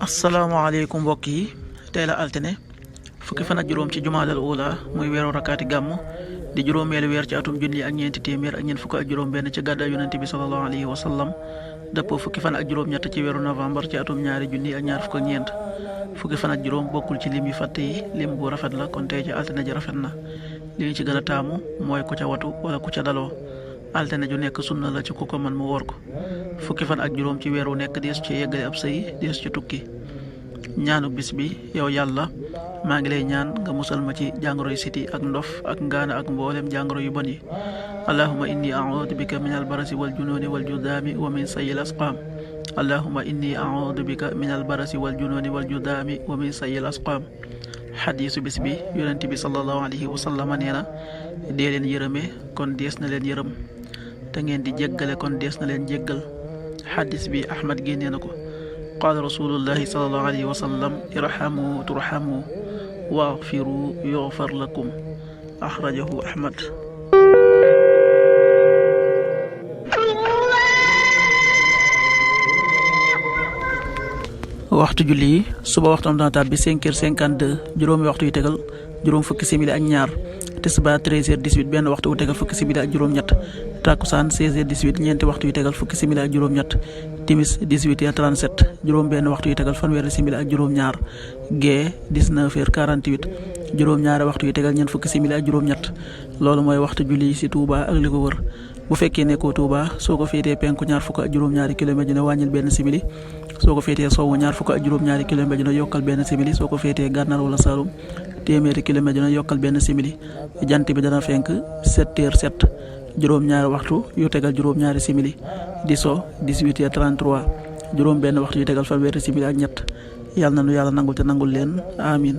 asalaamaaleykum mbokk yi tey la altine fukki fan ak juróom ci jumaadal ula muy weeru rakkaati gàmm di juróomeelu weer ci atum junni ak ñeenti téeméer ak ñeent fukk ak juróom benn ci gàddaay yonente bi sallallahu alayhi wa sallam dëppoo fukki fan ak juróom ñett ci weeru novembre ci atum ñaari junni ak ñaar fukk ak ñeent fukki fan ak juróom bokkul ci lim yu fàtte yi lim bu rafet la kon tey ci altine ji rafet na li ñu ci gën a taamu mooy ku ca watu wala ku ca daloo altine ju nekk sunna la ci ku ko mën mu woor ko fukki fan ak juróom ci weeru nekk dees ci yeggale ab sëy dees ci tukki ñaanu bis bi yow yàlla maa ngi lay ñaan nga musal ma ci jàngoroy siti ak ndof ak ngaana ak mboolem jàngoro yu bon yi allahuma inni a'uudu bika min albarasi wal junooni wal judaami wa min sayil asqaam allahuma inni a'uudu bika min albarasi wal junooni wal judaami wa min sayil asqaam xadiisu bis bi yonent bi sallallahu alayhi wa sallam nee na dee leen yërëme kon dees na leen yërëm te ngeen di jéggale kon dees na leen jéggal xadis bi ahmad génnee na ko qaala rasulullahi sallallahu alayhi wa sallam irhamu turhamu waghfiru yughfar lakum axrajahu ahmad. waxtu julli yi suba waxtam dana tàbbi 5h52 juróomi waxtu yu tegal juróom fukki simili ak ñaar tisbaar 13h18 benn waxtu wu tegal fukki simili ak juróom-ñett takkusaan 16h18 ñeenti waxtu yu tegal fukki simili ak juróom-ñett timis 18h37 juróom benn waxtu yu tegal fanweeri simili ak juróom-ñaar gee 19h48 juróom-ñaari waxtu yu tegal ñeent fukki simili ak juróom-ñett loolu mooy waxtu julli ci Touba ak li ko wër bu fekkee nekkoo Touba soo ko féetee penku ñaar fukk ak juróom-ñaari kilomètre dina wàññil benn simili soo ko féetee sowwu ñaar fukk ak juróom-ñaari kilomètre dina yokkal benn simili soo ko féetee gànnaar wala Saloum téeméeri kilomètre dina yokkal benn simili jant bi dana fenk 7h07 juróom-ñaari waxtu yu tegal juróom-ñaari simili di so 18h33 juróom benn waxtu yu tegal fanweeri simili ak ñett yàlla na nu yàlla nangul te nangul leen amin